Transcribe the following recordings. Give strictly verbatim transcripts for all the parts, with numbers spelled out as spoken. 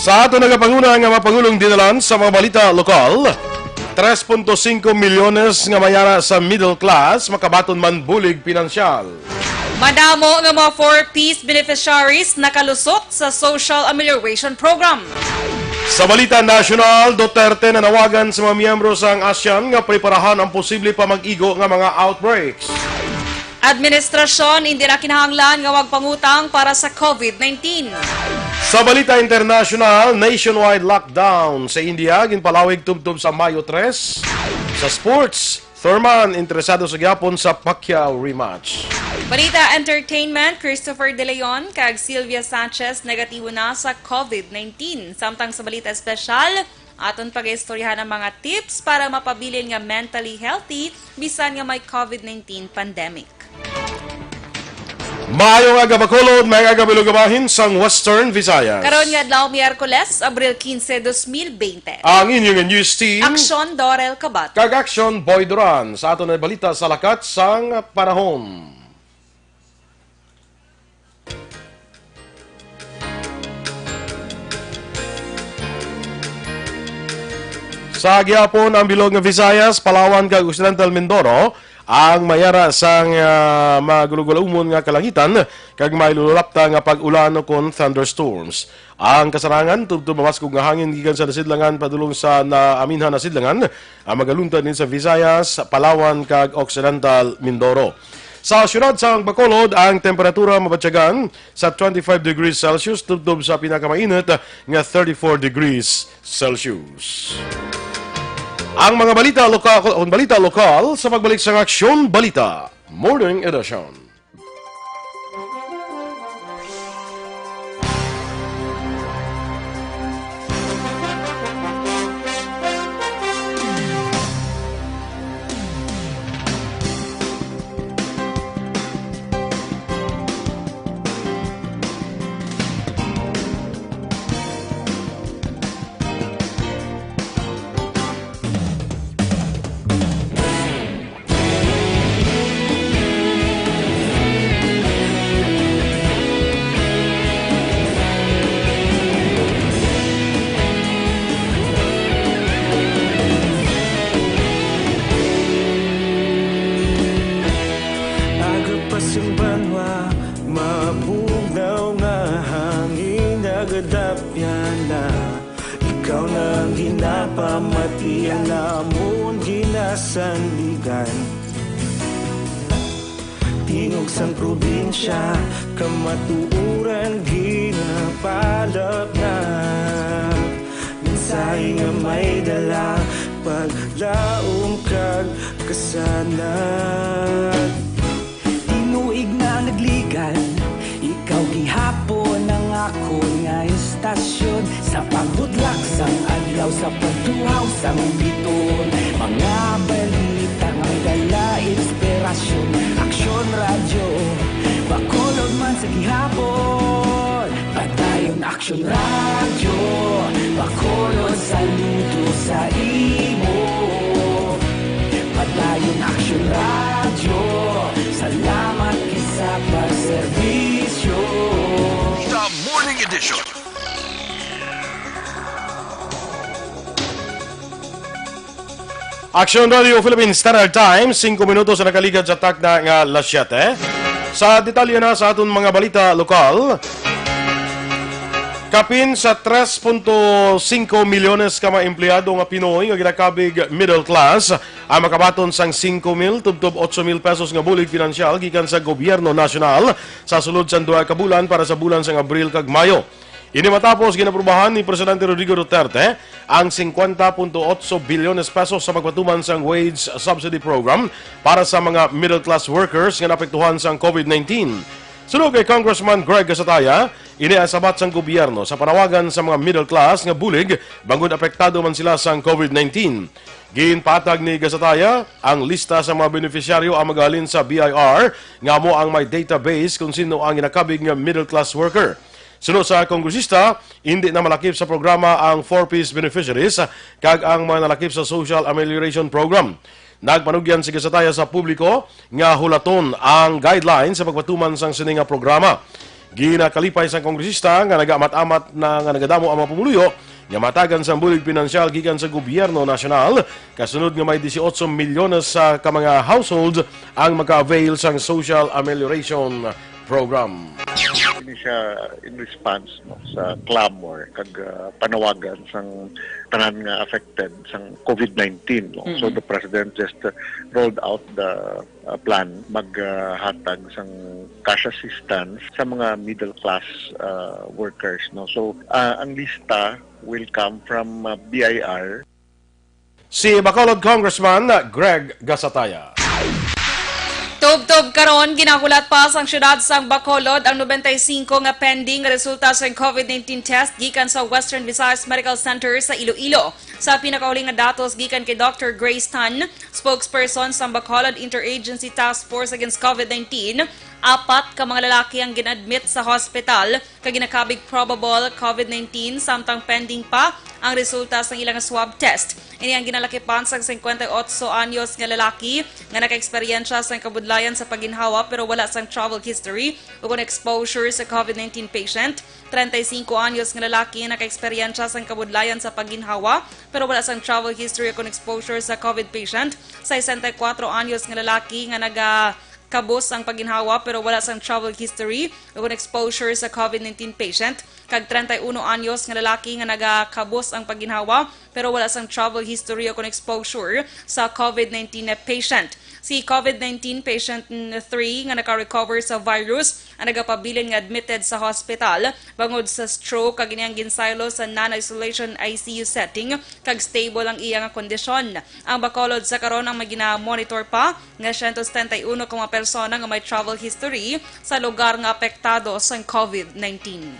Sa aton nagapanguna nga mga pangulong dinalan sa mga balita lokal, tres punto singko milyones nga mayara sa middle class makabaton man bulig pinansyal. Madamo nga mga Four Ps beneficiaries nakalusot sa Social Amelioration Program. Sa balita nasyonal, Duterte nanawagan sa mga miyembro sang ASEAN nga preparahan ang posible pa mag-igo nga mga outbreaks. Administrasyon, hindi na kinahanglan nga magpangutang para sa COVID nineteen. Sa balita internasyonal, nationwide lockdown sa India ginpalawig tubtob sa Mayo tres. Sa sports, Thurman interesado sa gihapon sa Pacquiao rematch. Balita entertainment, Christopher De Leon kag Sylvia Sanchez negatibo na sa COVID nineteen. Samtang sa balita espesyal, aton pag-istoryahan ang mga tips para mapabilin nga mentally healthy bisan nga may COVID nineteen pandemic. Maayong aga, Bacolod, maayong aga, Bilog nga Bahin sang Western Visayas. Karon nga adlaw, Miyerkules, Abril quince, dos mil veinte. Ang inyong news team, Aksyon Dorel Kabat kag Aksyon Boy Duran, sa aton nga balita sa lakat sang panahon. Sa gihapon, ang bilog nga Visayas, Palawan, kag Occidental Mindoro ang mayara sang, ah, magulugulumon nga kalangitan kag may lululapta nga pag-ulan ukon thunderstorms. Ang kasarangan tubtob mabaskog nga hangin gikan sa nasidlangan padulong sa naaminhan nasidlangan ang magaluntad din sa Visayas, Palawan, kag Occidental Mindoro. Sa siyudad sang Bacolod, ang temperatura mabatyagan sa twenty-five degrees Celsius tubtob sa pinakamainit nga thirty-four degrees Celsius. Ang mga balita lokal, ang balita lokal sa pagbalik sang Aksyon Balita Morning Edition. Aga pa sang banwa, mabugnaw nga hangin nagadapyan na. Ikaw na ang ginapamati, ang amon ginasandigan. Tingog sang probinsya, kamatuoran ginapalapnap. Mensahe nga may dala, paglaom kag kasanag. Tinuig na nagligan, ikaw gihapon ang akon nga istasyon. Sa pagbudlak sang adlaw, sa pagtuhaw sang biton, mga balita nga may dala inspirasyon. Aksyon Radyo, Bacolod man sa gihapon. Padayon Aksyon Radyo, Bacolod, saludo sa imo. Padayon Aksyon Radyo, salamat gid sa pagserbisyo. The Morning Edition. Aksyon Radio Philippines Standard Time, singko minutos na nakaligad sa takna nga alas siyete. Sa detalye na sa aton mga balita lokal, kapin sa tres punto singko milyones ka mga empleyado nga Pinoy nga ginakabig middle class ang makabaton sang singko mil tubtob otso mil pesos nga bulig pinansyal gikan sa gobyerno nasyonal sa sulod sang duha ka bulan para sa bulan sang Abril kag Mayo. Ini matapos ginaprubahan ni Presidente Rodrigo Duterte ang singkwenta punto otso bilyones pesos sa pagpatuman sang wage subsidy program para sa mga middle class workers nga naapektuhan sang COVID nineteen. Suno kay Congressman Greg Gasataya, ini ang sabat sang gobyerno sa panawagan sa mga middle class nga bulig bangod apektado man sila sang COVID nineteen. Ginpatag ni Gasataya ang lista sa mga benepisyaryo ang magahalin sa B I R nga amo ang may database kung sino ang ginakabig nga middle class worker. Suno sa kongresista, indi na malakip sa programa ang four Ps beneficiaries kag ang mga nalakip sa Social Amelioration Program. Nagpanugyan si Gasataya sa publiko nga hulaton ang guidelines sa pagpatuman sang sini nga programa. Ginakalipay sang kongresista nga nagaamat-amat na nga nagadamo ang mga pumuluyo nga matagan sang bulig pinansyal gikan sa gobyerno nasyonal, kasunod nga may dieciocho milyones sa ka mga household ang maka-avail sang social amelioration program. Ini siya in response, no, sa clamor kag, ah, panawagan sang tanan nga affected sang COVID nineteen, no? So, Mm-mm. The president just, uh, rolled out the, uh, plan maghatag sang cash assistance sa mga middle class, uh, workers, no? So, uh, ang lista will come from, uh, B I R. Si Bacolod Congressman Greg Gasataya. Tubtob karon, ginahulat pa sang siyudad sang Bacolod ang nobenta y singko nga pending nga resulta sang COVID nineteen test gikan sa Western Visayas Medical Center sa Iloilo. Sa pinakauling nga datos gikan kay Doctor Grace Tan, spokesperson sang Bacolod Interagency Task Force Against COVID nineteen, apat ka mga lalaki ang gin-admit sa hospital kag ginakabig probable COVID nineteen, samtang pending pa ang resulta sang ilang swab test. Ini ang ginalakipan sang singkwenta y otso anyos nga lalaki nga nakaeksperyensya sang kabudlayan sa pagginhawa pero wala sang travel history ukon exposure sa COVID nineteen patient, treinta y cinco anyos nga lalaki nga nakaeksperyensya sang kabudlayan sa pagginhawa pero wala sang travel history ukon exposure sa COVID patient, sesenta y kuwatro anyos nga lalaki nga naga kabos ang pagginhawa pero wala sang travel history ukon exposure sa COVID nineteen patient, kag treinta y uno anyos nga lalaki nga nagakabos ang pagginhawa pero wala sang travel history ukon exposure sa COVID nineteen patient. Si COVID nineteen patient three nga naka-recover sa virus ang nagapabilin nga admitted sa hospital bangod sa stroke, kag ini ang ginsaylo sa non-isolation I C U setting, kag stable ang iya nga kondisyon. Ang Bacolod sa karon ang may gina-monitor pa nga siyento setenta y uno ka mga persona nga may travel history sa lugar nga apektado sang COVID nineteen.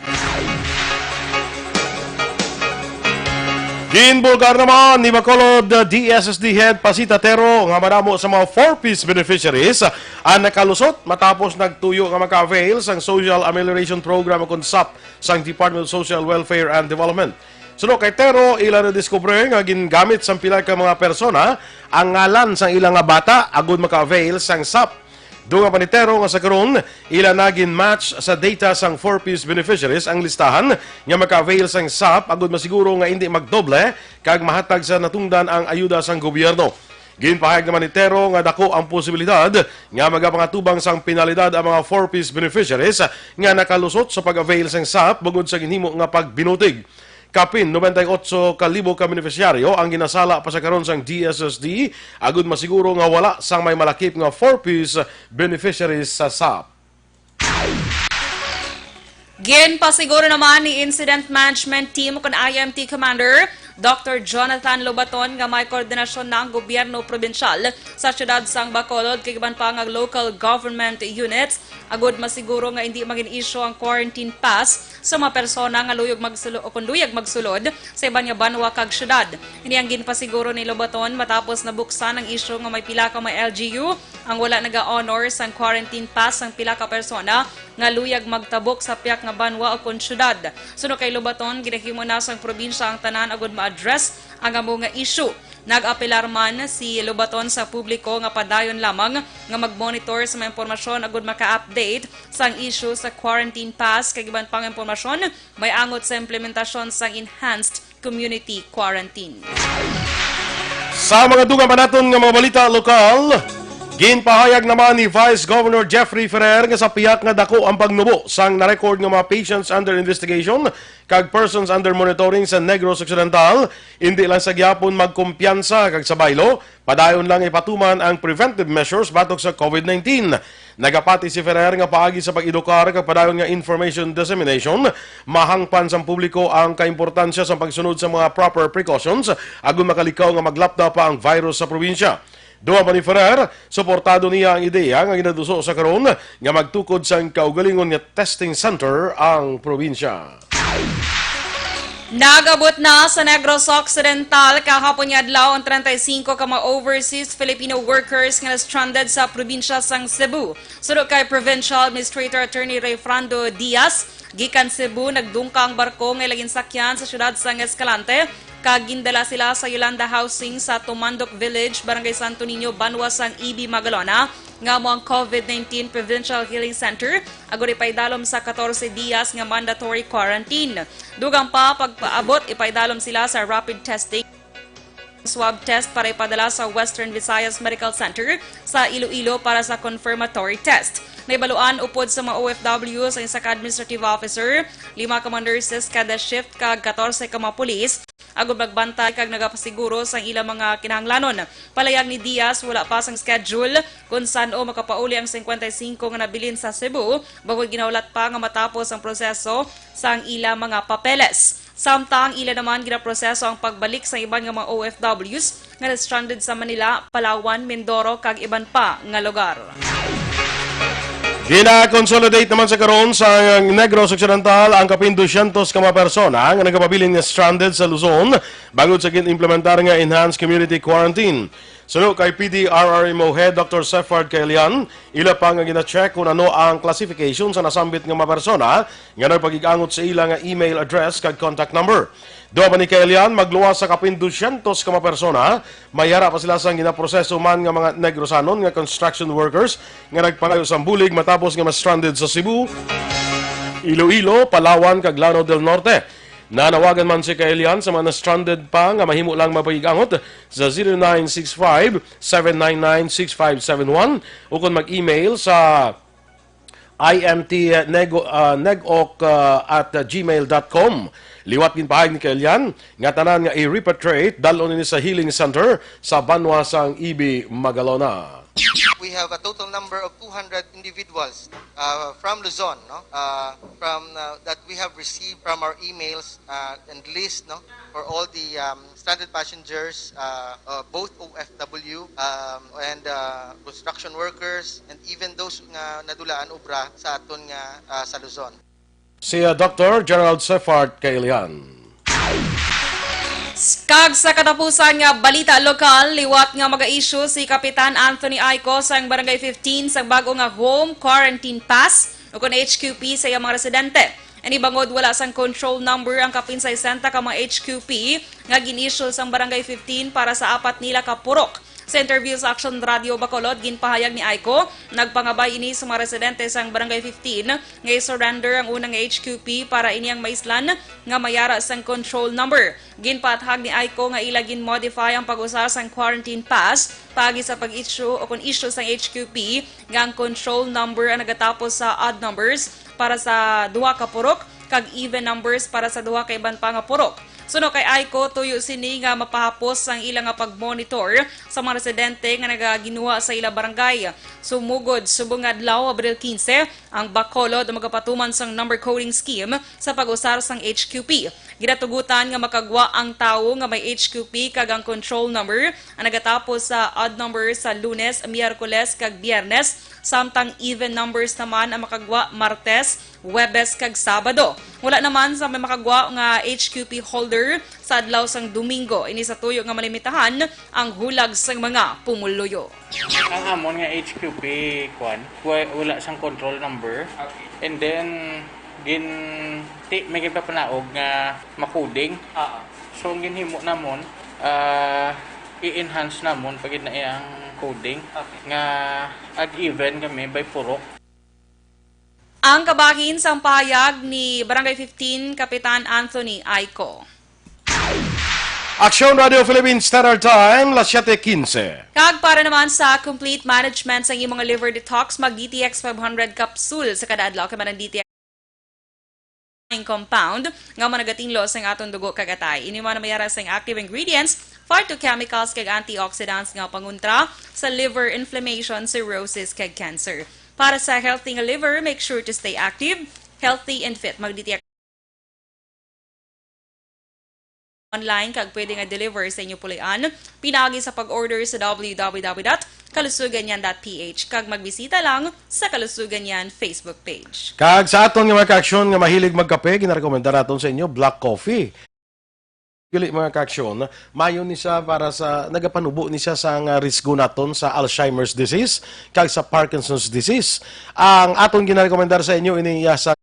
Ginbulgar naman ni Bacolod D S S D Head Pasita Tero nga madamo sa mga four Ps beneficiaries ang nakalusot matapos nagtuyo nga maka-avail sang Social Amelioration Program o kon sap sang Department of Social Welfare and Development. Suno kay Tero, ila nadiskubre nga gingamit sang pila ka mga persona ang ngalan sang ila nga bata agud maka-avail sang sap. Dungan pa ni Tero nga sa karon, ila na gin-match sa data sang four Ps beneficiaries ang listahan nga maka-avail sang sap agud masiguro nga indi magdoble kag mahatag sa natungdan ang ayuda sang gobyerno. Ginpahayag naman ni Tero nga dako ang posibilidad nga magapangatubang sang penalidad ang mga four Ps beneficiaries nga nakalusot sa pag-avail sang sap bangod sa ginhimo nga pagbinutig. Kapin nobenta y otso ka libo ka benepisyaryo ang ginasala pa sa karon sang D S S D, agud masiguro nga wala sang may malakip nga four Ps beneficiaries sa sap. Ginpasiguro naman ni Incident Management Team kon I M T Commander Doctor Jonathan Lobaton nga may koordinasyon na ang gobyerno probinsyal sa siyudad sang Bacolod kag iban pa nga local government units agud masiguro nga indi magin-issue ang quarantine pass sa mga persona nga luyog magsulo-, o kon luyag magsulod sa iban nga banwa kag syudad. Ini ang ginpasiguro ni Lobaton matapos nabuksan ang isyu nga may pila ka mga L G U ang wala naga-honor sang quarantine pass sang pila ka persona nga luyag magtabok sa pihak nga banwa o kon syudad. Suno kay Lobaton, ginahimo na sang probinsya ang tanan agud ma-address ang amo nga isyu. Nag-apelar man si Lobaton sa publiko nga padayon lamang nga mag-monitor sa mga impormasyon agud maka-update sang isyu sa quarantine pass kag iban pang impormasyon may angot sa implementasyon sang enhanced community quarantine. Sa mga dugang pa naton nga mga balita lokal, ginpahayag naman ni Vice Governor Jeffrey Ferrer nga sa pihak nga dako ang pagnubo sang na-record nga mga patients under investigation kag persons under monitoring sa Negros Occidental, indi lang sa gihapon magkumpiyansa kag sa baylo, padayon lang ipatuman ang preventive measures batok sa COVID nineteen. Nagapati si Ferrer nga paagi sa pag-edukar kag padayon nga information dissemination, mahangpan sang publiko ang kaimportansya sang pagsunod sa mga proper precautions agud makalikaw nga maglapda pa ang virus sa probinsya. Dugang pa ni Ferrer, suportado niya ang ideya nga ginaduso sa karon nga magtukod sang kaugalingon nga testing center ang probinsya. Nag-abot na sa Negros Occidental kahapon nga adlaw ang treinta y cinco ka mga overseas Filipino workers nga na-stranded sa probinsya sang Cebu. Suno kay Provincial Administrator Attorney Rayfrando Diaz, gikan Cebu nagdungka ang barko nga ila ginsakyan sa siyudad sang Escalante, kag gindala sila sa Yolanda Housing sa Tumandok Village, Barangay Santo Niño, banwa sang E B Magalona, nga amo ang COVID nineteen Provincial Healing Center, agud ipaidalom sa katorse diyas nga mandatory quarantine. Dugang pa, pagpaabot, ipaidalom sila sa rapid testing, swab test para ipadala sa Western Visayas Medical Center sa Iloilo para sa confirmatory test. Nahibaluan upod sa mga O F Ws ang isa ka administrative officer, lima ka mga nurses kada shift, kag katorse ka mga pulis, agud magbantay kag nagapasiguro sang ilang mga kinahanglanon. Palayag ni Diaz, wala pa sang schedule kon san-o makapauli ang cincuenta y cinco nga nabilin sa Cebu, bangod ginahulat pa nga matapos ang proseso sang ila mga papeles. Samtang ila naman ginaproseso ang pagbalik sa iban nga mga O F Ws nga na-stranded sa Manila, Palawan, Mindoro, kag iban pa nga lugar. Gina-consolidate naman sa karon sa Negros Occidental ang kapin dosyentos ka mga persona nga nagapabilin nga stranded sa Luzon bangod sa gin-implementar nga enhanced community quarantine. Suno kay P D R R M O Head Doctor Sefard Kailian, ila pa nga gina-check kung ano ang classification sa nasambit nga mga persona nga nagpakig-angot sa ila nga email address kag contact number. Duha pa ni Kailian, magluwas sa kapin dosyentos ka mga persona. May ara pa sila sang ginaproseso man nga mga Negrosanon nga construction workers nga nagpangayo sang bulig matapos nga ma-stranded sa Cebu, Iloilo, Palawan, kag Lanao del Norte. Nanawagan man si Kailian sa mga na-stranded pa nga mahimo lang mapakig-angot sa zero nine six five, seven nine nine, six five seven one ukon mag-email sa I M T nego-, ah, negok, ah, at gmail dot com. Liwat ginpahayag ni Kailian nga tanan nga i-repatriate, dal-on ini sa healing center sa banwa sang Ibi, Magalona. We have a total number of two hundred individuals, uh, from Luzon, no? Uh, from, uh, that we have received from our emails, uh, and list, no, for all the, um, stranded passengers, uh, uh, both O F W, um, and, uh, construction workers, and even those nga nadulaan obra sa aton nga, uh, sa Luzon. Si, uh, Doctor Gerald Sefart Kailian. Kag sa katapusan nga balita lokal, liwat nga maga-issue si Kapitan Anthony Aiko sang Barangay fifteen sang bag-o nga home quarantine pass ukon H Q P sa iyang mga residente. Ini bangod wala sang control number ang kapin sesenta ka mga H Q P nga gin-issue sang Barangay fifteen para sa apat nila ka purok. Sa interview sa Action Radio Bacolod, ginpahayag ni Aiko, nagpangabay ini sa mga residente sang Barangay fifteen nga i-surrender ang una nga H Q P para ini ang maislan nga mayara sang control number. Ginpaathag ni Aiko nga ila gin-modify ang pag-usar sang quarantine pass paagi sa pag-issue o kon issue sang H Q P nga ang control number ang nagatapos sa odd numbers para sa duha ka purok kag even numbers para sa duha ka iban pa nga purok. Suno kay Aiko, tuyo sini nga mapahapos ang ila nga pag-monitor sa mga residente nga nagaginuha sa ila barangay. Sumugod subong nga adlaw, Abril quince, ang Bacolod magapatuman sang number coding scheme sa pag-usar sang H Q P. Ginatugutan nga makagwa ang tawo nga may H Q P kag ang control number ang nagatapos sa odd numbers sa Lunes, Miyerkules, kag Biyernes, samtang even numbers naman ang makagwa Martes, Huwebes, kag Sabado. Wala naman sa may makagwa nga H Q P holder sa adlaw sang Domingo, ini sa tuyo nga malimitahan ang hulag sang mga pumuluyo. Ang amon nga H Q P, kwan, wa-, wala sang control number. Okay. And then, gin-, ti-, may ginpapanaog nga ma-coding. Ah. So, ang ginhimo namon, ah, i-enhance namon pa gid na iyang coding. Okay. Nga ag-even kami by purok. Ang kabahin sang pahayag ni Barangay fifteen Kapitan Anthony Aiko. Aksyon Radio Philippines Standard Time, las siete quince. Kag para naman sa complete management sa imong liver detox, mag D T X five hundred capsule sa kada adlaw kay man ang D T X compound nga managatindlo sa aton dugo kag atay. Ini man mayara sa active ingredients, phytochemicals kag antioxidants nga pangontra sa liver inflammation, cirrhosis kag cancer. Para sa healthy nga liver, make sure to stay active, healthy and fit. Mag D T X online kag pwede nga deliver sa inyo puloy-an pinaagi sa pag-order sa W W W dot kalusugan yan dot P H kag magbisita lang sa Kalusugan Yan Facebook page. Kag sa aton nga mga kaaksyon nga mahilig magkape, ginarekomendar naton sa inyo black coffee. Gali, mga kaaksyon, maayo ni siya para sa, nagapanubo ni siya sa nga risgo naton sa Alzheimer's disease kag sa Parkinson's disease. Ang aton ginarekomendar sa inyo ini iya sa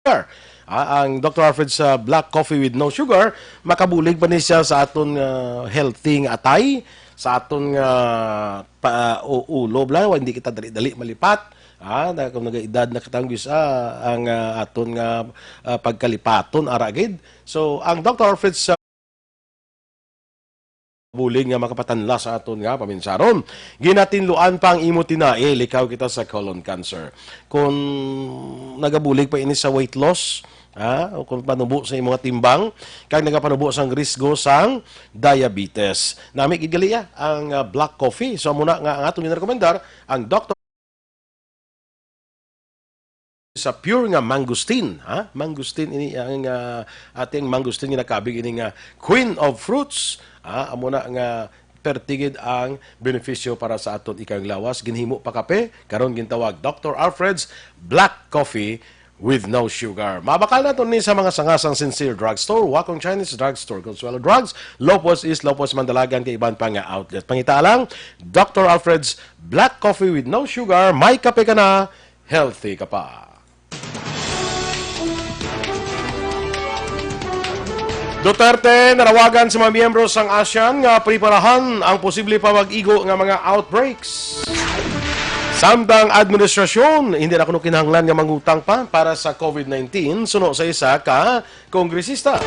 sugar. Ah, ang Doctor Alfred sa black coffee with no sugar, makabulig pa ni siya sa aton, ah, healthy nga atay, sa aton nga pa, u-, ulo, bla, hindi kita dali-dali malipat. Ah, na, kung nagaedad na kita, ang bisa, ang, ah, aton nga, ah, pagkalipaton, ara gid. So, ang Doctor Alfred sa bulig nga makapatanla sa aton nga paminsaron. Ginatinluan pa ang imo tinai, likaw kita sa colon cancer. Kung nagabulig pa ini sa weight loss, ha, o kung panubo sa imong timbang, kag nagapanubo sang risgo sang diabetes. Nami gid gali, ah, ang, ah, black coffee. So, muna nga ang atong ginarekomendar, ang Doctor sa pure nga mangosteen, ha? Mangosteen ini ang, ah, ating mangosteen nga nakabig ini nga queen of fruits, ha? Amo na nga pertigid ang benepisyo para sa aton ikang lawas. Ginhimo pa kape, karon gintawag Doctor Alfred's Black Coffee with no sugar. Mabakal nato ni sa mga sanga sang Sincere Drugstore, Wacom Chinese Drugstore, Consuelo Drugs, Lopez East, Lopez Mandalagan, kay iban pa nga outlet. Pangita lang, Doctor Alfred's Black Coffee with no sugar, may kape ka na, healthy ka pa. Duterte nanawagan sa mga miyembro sang ASEAN nga preparahan ang posible pa mag-igo nga mga outbreaks. Samtang administrasyon, hindi na kuno kinahanglan nga mangutang pa para sa COVID nineteen, suno sa isa ka kongresista.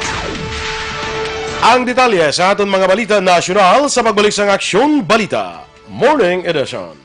Ang detalye sa aton mga balita nasyonal sa pagbalik sang Aksyon Balita Morning Edition.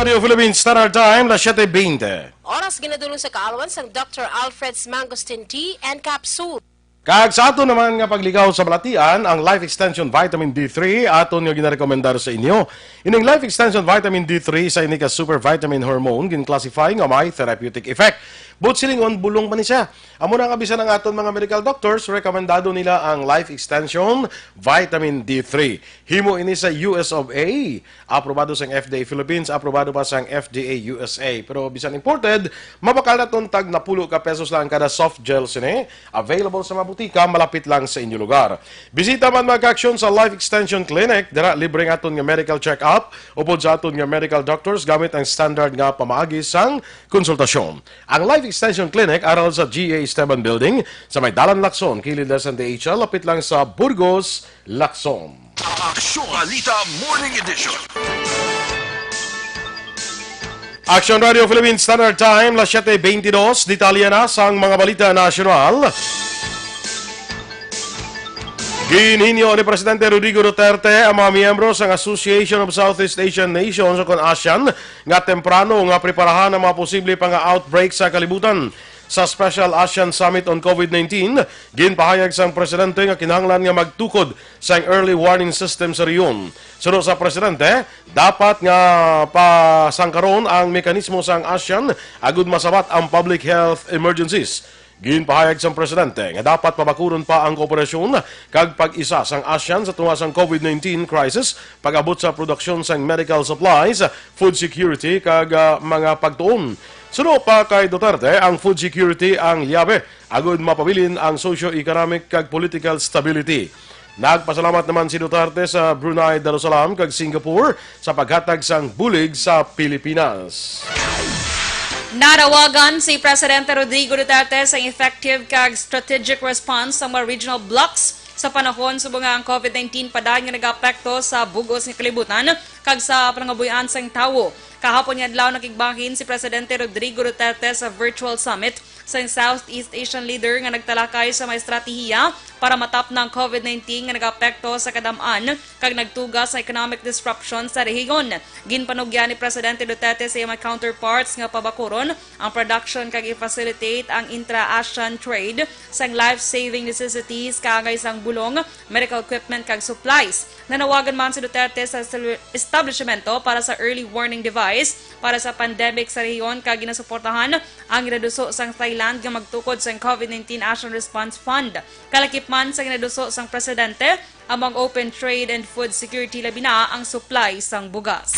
Radio Philippines Standard Time, las siete veinte. Oras ginadulong sa kaalwan sang Doctor Alfred's Mangosteen Tea and Capsule. Kag sa ato naman nga pagligaw sa balatian, ang Life Extension Vitamin D three aton nga ginarekomendar sa inyo. Ining Life Extension Vitamin D three sa ini ka super vitamin hormone gin-classify nga may therapeutic effect. But silingon, bulong pa ni siya. Amo na nga bisan ang aton mga medical doctors, rekomendado nila ang Life Extension Vitamin D three. Himo ini sa U S of A. Aprobado sang F D A Philippines, aprobado pa sang F D A U S A. Pero bisan imported, mabakal naton tag napulo ka pesos lang kada soft gel sini. Available sa mga butika malapit lang sa inyo lugar. Bisita man, mga ka-aksyon, sa Life Extension Clinic. Dira libre ang aton nga medical check-up upod sa aton nga medical doctors gamit ang standard nga pamaagi sang konsultasyon. Ang Life Extension Clinic aral sa G A Esteban Building sa may Dalan Lacson, kilid na sa D H L, lapit lang sa Burgos, Lacson. Aksyon Balita Morning Edition. Action Radio Philippine Standard Time, las siete veintidós. Detalye na sang mga balita nasyonal. Ginhinyo ni Presidente Rodrigo Duterte ang mga miyembro sang Association of Southeast Asian Nations o kon ASEAN nga temprano nga preparahan ang mga posible pa nga outbreak sa kalibutan. Sa Special ASEAN Summit on COVID nineteen, ginpahayag sang presidente nga kinahanglan nga magtukod sang early warning system sa rehiyon. Suno sa presidente, dapat nga pasangkaron ang mekanismo sang ASEAN agud masabat ang public health emergencies. Ginpahayag sang presidente nga dapat pabakuron pa ang kooperasyon kag pag-isa sang ASEAN sa tunga sang COVID nineteen crisis, pag-abot sa produksyon sang medical supplies, food security, kag, ah, mga pagtuon. Suno pa kay Duterte, ang food security ang liyabe agud mapabilin ang socio-economic kag political stability. Nagpasalamat naman si Duterte sa Brunei Darussalam kag Singapore sa paghatag sang bulig sa Pilipinas. Nanawagan si Presidente Rodrigo Duterte sa effective kag strategic response sa mga regional blocs sa panahon subong nga ang COVID nineteen padayon nga nagaapekto sa bug-os nga kalibutan kag sa panangabuhian sang tawo. Kahapon nga adlaw, nakigbahin si Presidente Rodrigo Duterte sa virtual summit sang Southeast Asian leader nga nagtalakay sa mga estratehiya para matapna ang COVID nineteen nga nagaapekto sa kadam-an kag nagtuga sa economic disruption sa rehiyon. Ginpanugyan ni Presidente Duterte sa iyang mga counterparts nga pabakuron ang production kag i-facilitate ang intra-ASEAN trade sang life-saving necessities kaangay sang bulong, medical equipment kag supplies. Nanawagan man si Duterte sa establi-, establishmento para sa early warning device para sa pandemic sa rehiyon kag ginasuportahan ang ginaduso sang Thailand nga magtukod sang COVID nineteen ASEAN Response Fund. Kalakip man sa ginaduso sang presidente, among open trade and food security, labi na ang supply sang bugas.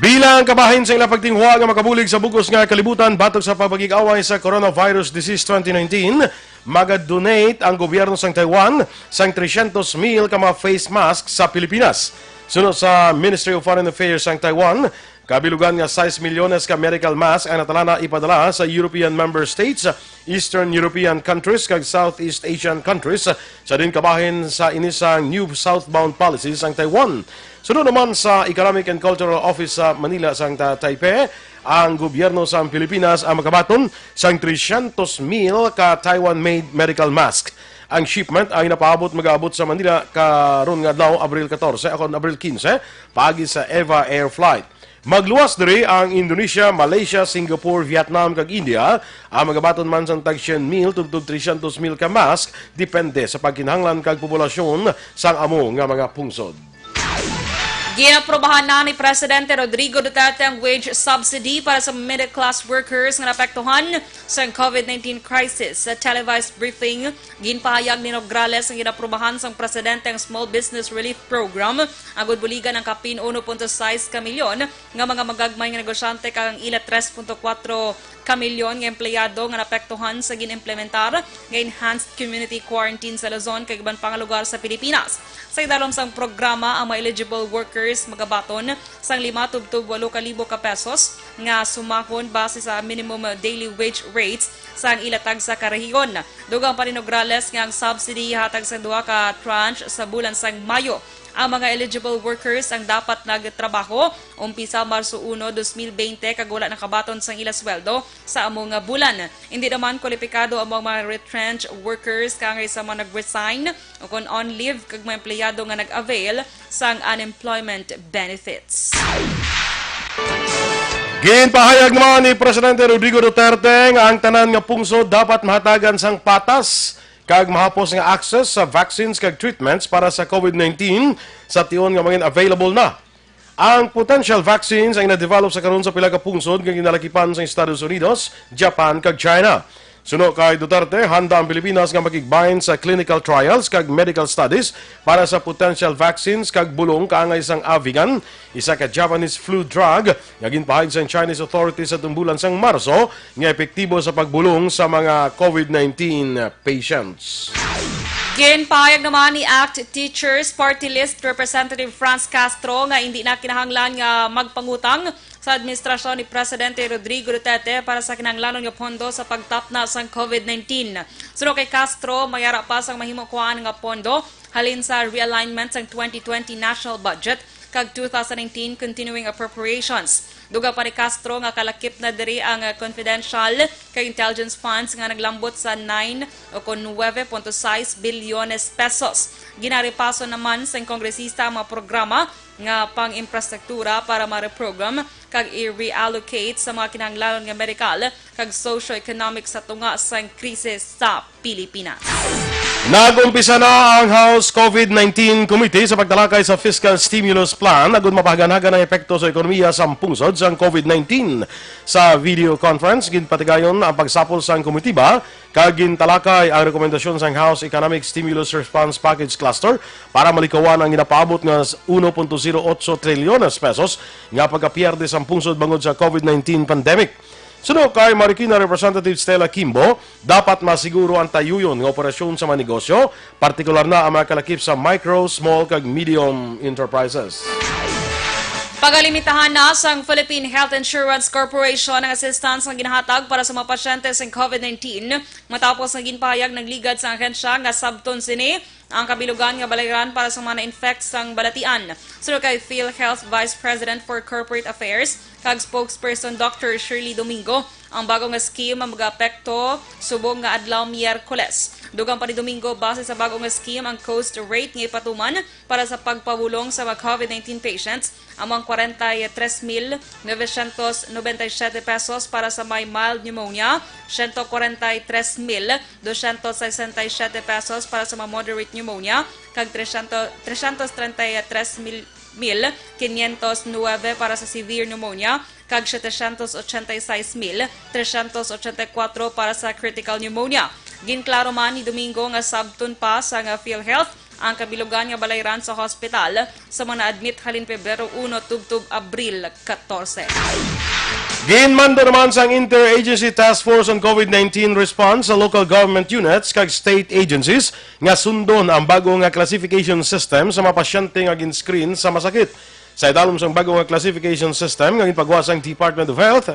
Bilang kabahin sa ilang pagtinguha nga makabulig sa bug-os nga kalibutan batok sa pagpakig-away sa coronavirus disease twenty nineteen, maga-donate ang gobyerno sang Taiwan sang tresyentos mil ka mga face mask sa Pilipinas. Suno sa Ministry of Foreign Affairs sang Taiwan, kabilugan nga sais milyones ka medical mask ang natalana ipadala sa European member states, Eastern European countries, kag Southeast Asian countries, sa diin kabahin sa ini sang New Southbound Policy sang Taiwan. Suno naman sa Economic and Cultural Office sa Manila sang Ta-, Taipei, ang gobyerno sang Pilipinas ang makabaton sang tresyentos mil ka Taiwan-made medical mask. Ang shipment ang napaabot, magaabot sa Manila karon nga adlaw, Abril katorse, akon Abril kinse, paagi sa Eva Air Flight. Magluwas diri ang Indonesia, Malaysia, Singapore, Vietnam, kag India. Ang magabaton man sang tag syen mil tubtob tresyentos mil ka mask, depende sa pagkinahanglan kag populasyon sang amo nga mga pungsod. Ginaprobahan na ni Presidente Rodrigo Duterte ang wage subsidy para sa middle-class workers nga naapektuhan sa COVID nineteen crisis. Sa televised briefing, ginpahayag ni Nograles nga ginaprobahan sang presidente ang Small Business Relief Program agud buligan ang kapin uno punto sais ka milyon nga mga magagmay nga negosyante kag ang ila tres punto kuwatro ka milyon nga empleyado nga naapektuhan sa gin-implementar nga enhanced community quarantine sa Luzon kag iban pa nga lugar sa Pilipinas. Sa idalom sang programa, ang mga eligible workers magabaton sang lima tubtob walo ka libo ka pesos nga sumahon base sa minimum daily wage rates sa ang ila tagsa ka rehiyon. Dugang pa ni Nograles nga ang subsidy hatag sa duha ka tranche sa bulan sang Mayo. Ang mga eligible workers ang dapat nagtrabaho umpisa Marso uno, dos mil bente, kag wala nakabaton sang ila sweldo sa amo nga bulan. Hindi naman kwalipikado ang mga retrenched workers kaangay sa mga nag-resign o kon on leave kag mga empleyado nga nag-avail sang unemployment benefits. Ginpahayag naman ni Presidente Rodrigo Duterte nga ang tanan nga pungsod dapat mahatagan sang patas kag mahapos nga access sa vaccines kag treatments para sa COVID nineteen sa tion nga mangin available na. Ang potential vaccines ang na-develop sa karon sa pila ka pungsod nga ginalakipan sa Estados Unidos, Japan, kag China. Suno kay Duterte, handa ang Pilipinas nga makigbahin sa clinical trials kag medical studies para sa potential vaccines kag bulong kaangay sang Avigan, isa ka Japanese flu drug nga ginpahayag sang Chinese authorities sa tumbulan sang Marso nga epektibo sa pagbulong sa mga COVID nineteen patients. Ginpahayag naman ni ACT Teachers Party List Representative Franz Castro nga hindi na kinahanglan nga magpangutang sa administrasyon ni Presidente Rodrigo Duterte para sa kinahanglanon nga pondo sa pagtapna sang COVID nineteen. Suno kay Castro, mayara pa sang mahimo kuhaan nga pondo halin sa realignment sang twenty twenty national budget kag two thousand nineteen continuing appropriations. Dugang pa ni Castro nga kalakip na diri ang, ah, confidential kag intelligence funds nga naglambot sa nine o kon nuebe punto sais bilyones pesos. Ginaripaso naman sang kongresista ang mga programa nga pang-infrastruktura para ma-reprogram kag i-reallocate sa mga kinahanglanon nga medikal kag socio-economic sa tunga sang krisis sa Pilipinas. Nag-umpisa na ang House COVID nineteen Committee sa pagtalakay sa fiscal stimulus plan agud mapahaganhagan ang epekto sa ekonomiya sa pungsod sang COVID nineteen. Sa video conference, ginpatigayon ang pagsapol sang komitiba kag gintalakay ang rekomendasyon sang House Economic Stimulus Response Package Cluster para malikawan ang ginapaabot nga uno punto zero otso trilyones pesos nga pagkapierde sang pungsod bangod sa COVID nineteen pandemic. Suno kay Marikina Representative Stella Kimbo, dapat masiguro ang tayuyon nga operasyon sa mga negosyo, partikular na ang mga kalakip sa micro, small, kag medium enterprises. Pagalimitahan na sang Philippine Health Insurance Corporation ang assistance nga ginahatag para sa mga pasyente sang COVID nineteen, matapos nga ginpahayag nagligad sa ahensya nga sabton sini ang kabilugan nga balayran para sa mga na-infect sang balatian. Suno kay PhilHealth Vice President for Corporate Affairs kag Spokesperson Doctor Shirley Domingo, ang bago nga scheme ang mag-apekto subong nga adlaw Miyerkules. Dugang pa ni Domingo, base sa bago nga scheme, ang cost rate nga ipatuman para sa pagpabulong sa mga COVID nineteen patients amo ang kwarenta y tres mil novecientos nobenta y siete pesos para sa may mild pneumonia, siyento kwarenta y tres mil dosyentos sesenta y siete pesos para sa mga moderate pneumonia, kag trescientos, trescientos treinta y tres mil, mil quinientos nueve para sa severe pneumonia, kag setecientos ochenta y seis mil trescientos ochenta y cuatro para sa critical pneumonia. Ginklaro man ni Domingo nga sabton pa sang PhilHealth ang kabilugan nga balayran sa hospital sa mga na-admit halin Pebrero uno tubtob Abril katorse. Ginmando naman sang Interagency Task Force on COVID nineteen Response sa local government units kag state agencies nga sundon ang bago nga classification system sa mga pasyente nga gin-screen sa masakit. Sa idalom sang bago nga classification system nga ginpagawa sang Department of Health,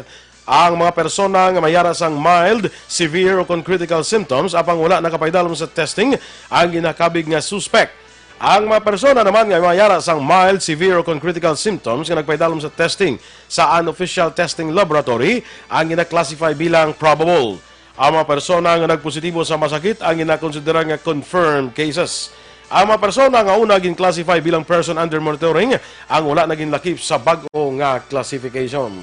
ang mga persona nga mayara sang mild, severe, o kon critical symptoms apang wala nakapaidalom sa testing ang ginakabig nga suspek. Ang mga persona naman nga mayara sang mild, severe, o kon critical symptoms nga nagpaidalom sa testing sa unofficial testing laboratory ang gina-classify bilang probable. Ang mga persona nga nagpositibo sa masakit ang ginakonsidera nga confirmed cases. Ang mga persona nga una gin-classify bilang person under monitoring ang wala na ginlakip sa bag-o nga classification.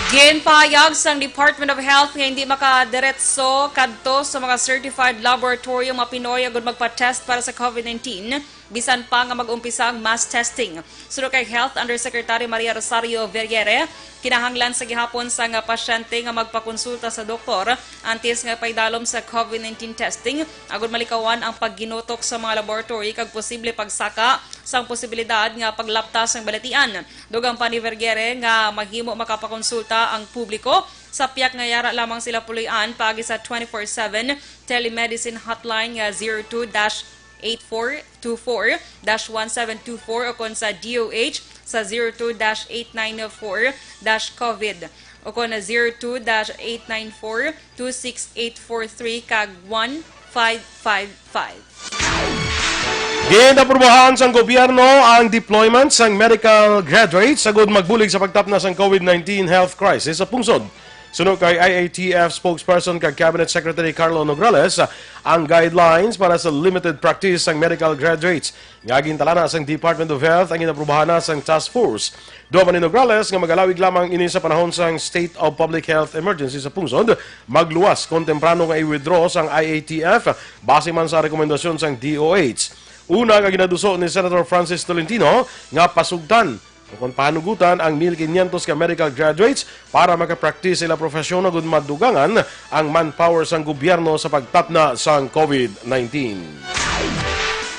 Ginpahayag sang Department of Health nga hindi makadiretso kadto sa mga certified laboratory ang mga Pinoy agud magpa-test para sa COVID nineteen, bisan pa nga mag-umpisa ang mass testing. Suno kay Health Undersecretary Maria Rosario Vergere, kinahanglan sa gihapon sang pasyente nga magpakonsulta sa doktor antes nga paidalom sa COVID nineteen testing, agud malikawan ang pagginutok sa mga laboratory kag posible pagsaka sang posibilidad nga paglapta sang balatian. Dugang pa ni Vergere nga mahimo makapakonsulta ang publiko sa piyak nga yara lamang sila puloy-an paagi sa twenty-four seven telemedicine hotline nga zero two dash eight four two four dash one seven two four o kon sa D O H sa zero two dash eight nine four dash COVID o kon zero two dash eight nine four two six eight four three kag one five five five. Ginaprubahan sang gobyerno ang deployment sang medical graduates agud magbulig sa pagtapna sang COVID nineteen health crisis sa pungsod. Suno kay I A T F spokesperson kag Cabinet Secretary Carlo Nograles, ang guidelines para sa limited practice sang medical graduates nga gintalana sang Department of Health ang ginaprubahan na sang task force. Dugang pa ni Nograles nga magalawig lamang ini sa panahon sang State of Public Health Emergency sa pungsod, magluwas kon temprano nga i-withdraw sang I A T F base man sa rekomendasyon sang D O H. Una nga ginaduso ni Senator Francis Tolentino nga pasugtan Kon pahanugutan ang mil quinientos ka medical graduates para makapractice sa ilang profesyon, agud madugangan ang manpower sang gobyerno sa pagtapna sang COVID nineteen.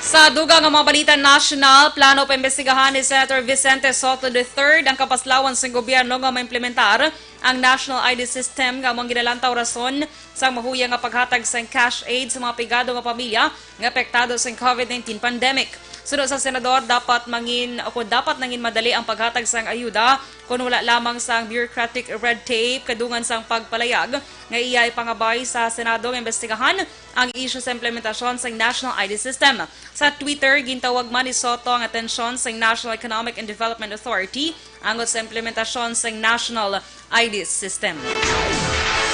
Sa dugang nga mga balita nasyonal, plano paimbestigahan ni Senator Vicente Sotto the third ang kapaslawan sang gobyerno nga maimplementar ang National I D system nga amo ang ginalantaw rason sang mahuyang nga paghatag sang cash aid sa mga pigado nga pamilya nga apektado sang COVID nineteen pandemic. Suno sa senador, dapat mangin o kung dapat nangin madali ang paghatag sang ayuda, kun wala lamang sang bureaucratic red tape, kadungan sang pagpalayag nga iya ipangabay sa Senado nga imbestigahan ang isyu sa implementasyon sang National I D system. Sa Twitter, gintawag man ni Sotto ang atensyon sang National Economic and Development Authority angot sa implementasyon sang National I D system.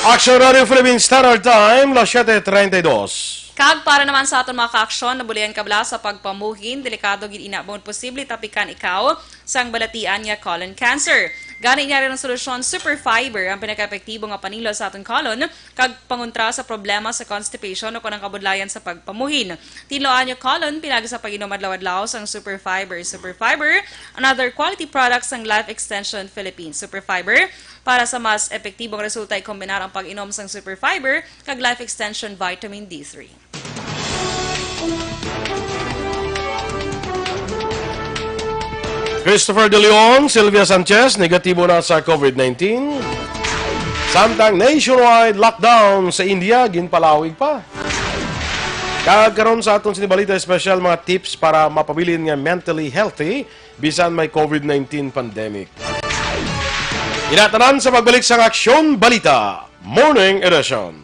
Action Radio Philippine Standard Time, las siete treinta y dos. Kag para naman sa aton mga kaaksyon, nabulian ka bala sa pagpamuhin, delikado gid ina bangod posible tapikan ikaw sang balatian nga colon cancer. Gani, niya rin ang solusyon, Super Fiber, ang pinakaepektibo nga panilo sa aton colon kag pangontra sa problema sa constipation o kon ang kabudlayan sa pagpamuhin. Tinloan niyo colon pinagi sa pag-inom adlaw-adlaw sang Super Fiber. Super Fiber, another quality product sang Life Extension Philippines. Super Fiber, para sa mas epektibong resulta, ikombinar ang pag-inom sang Super Fiber kag Life Extension Vitamin D three. Christopher De Leon, Sylvia Sanchez, negatibo na sa COVID nineteen. Samtang nationwide lockdown sa India, ginpalawig pa. Kag karon sa aton sini balita espesyal, mga tips para mapabilin nga mentally healthy bisan may COVID nineteen pandemic. Inatanan sa pagbalik sang Aksyon Balita Morning Edition.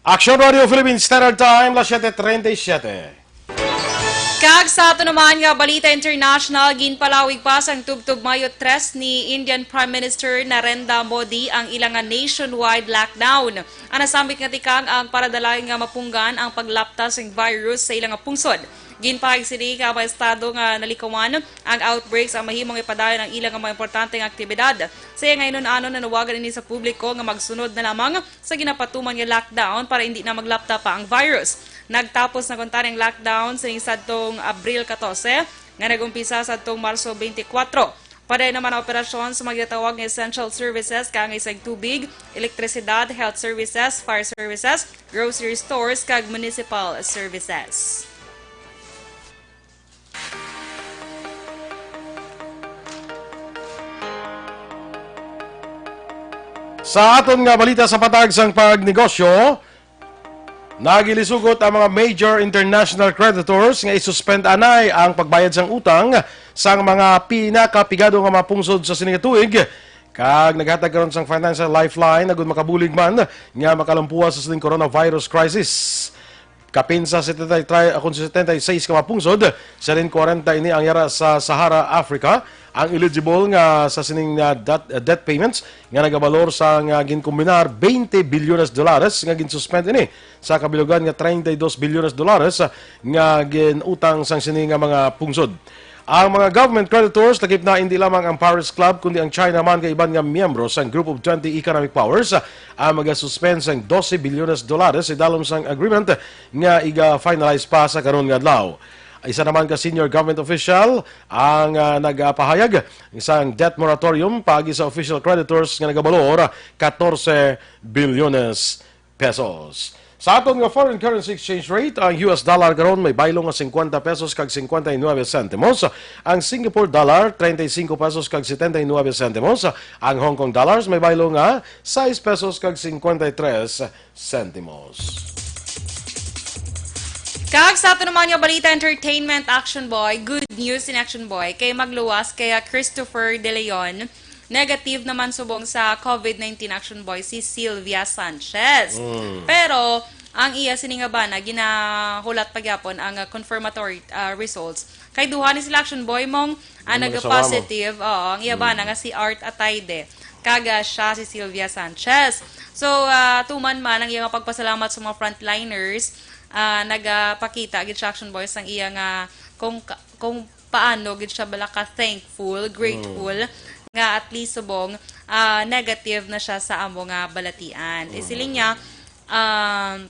Aksyon Radio Philippines Standard Time, las siete treinta y siete. Kag sa ato naman nga balita international, ginpalawig pa sang tubtob Mayo tres ni Indian Prime Minister Narendra Modi ang ila nga nationwide lockdown. Ang nasambit nga tikang ang paradalayon nga mapunggan ang paglapta sang virus sa ila nga pungsod. Ginpahayag sini nga mga estado nga nalikawan ang outbreak sa mahimong ipadayon ang ila nga mga importante nga aktibidad. Sa iya nga inun-anon, nanawagan ini sa publiko nga magsunod na lamang sa ginapatuman nga lockdown para hindi na maglapta pa ang virus. Nagtapos na kuntani ang lockdown sining sadtong Abril catorce, nga nag-umpisa sadtong Marso twenty-four. Padayon naman ang operasyon sa mga ginatawag nga essential services, kaangay sang tubig, elektrisidad, health services, fire services, grocery stores, kag municipal services. Sa aton nga balita sa patag sang pagnegosyo, nagilisugot ang mga major international creditors nga isuspend anay ang pagbayad sang utang sang mga pinakapigado nga mga pungsod sa sini nga tuig, kag naghatag karon sang financial lifeline agud makabulig man nga makalampuas sa sining coronavirus crisis. Kapin sa setenta y tres, akon sa setenta y seis ka mga pungsod sa rin kwarenta ini ang yara sa Sahara, Africa, ang eligible nga sa sining, ah, dat-, ah, debt payments nga nagabalor sa nga ginkombinar twenty bilyones dolares nga ginsuspend ini sa kabilugan nga treinta y dos bilyones dolares nga ginutang sang sini nga mga pungsod. Ang mga government creditors lakip na hindi lamang ang Paris Club kundi ang China man kay iban nga miyembro sang Group of twenty Economic Powers ang magasuspend sang dose bilyones dolares idalom sang agreement nga iga-finalize pa sa karon nga adlaw. Isa naman ka senior government official ang, ah, nagapahayag sang debt moratorium paagi sa official creditors nga nagabalor catorce bilyones pesos. Sa aton nga foreign currency exchange rate, ang U S dollar karon may baylo nga cincuenta pesos kag cincuenta y nueve centimos, ang Singapore dollar treinta y cinco pesos kag setenta y nueve centimos, ang Hong Kong dollars may baylo nga sais pesos kag cincuenta y tres centimos. Kag sa ato naman nga balita, entertainment, Action Boy, good news in Action Boy, kay magluwas kaya Christopher De Leon, negative naman subong sa COVID nineteen, Action Boy, si Sylvia Sanchez. Mm. Pero ang iya sini nga bana, ginahulat pa gyapon ang, ah, confirmatory, ah, results. Kay duha ni sila, Action Boy, mong, ah, Ang mag-asawa mo. Nag-positive. Oo, ang iya bana Mm. nga si Art Ataide. Kag, ah, siya si Sylvia Sanchez. So, ah, tuman man ang iya nga pagpasalamat sa mga frontliners, ah, nagapakita gid siya, Action Boy, sang iya nga kung ka-, kung paano gid siya bala ka thankful, grateful, Mm. nga at least subong, ah, negative na siya sa amo nga balatian. Mm. Isiling niya, um,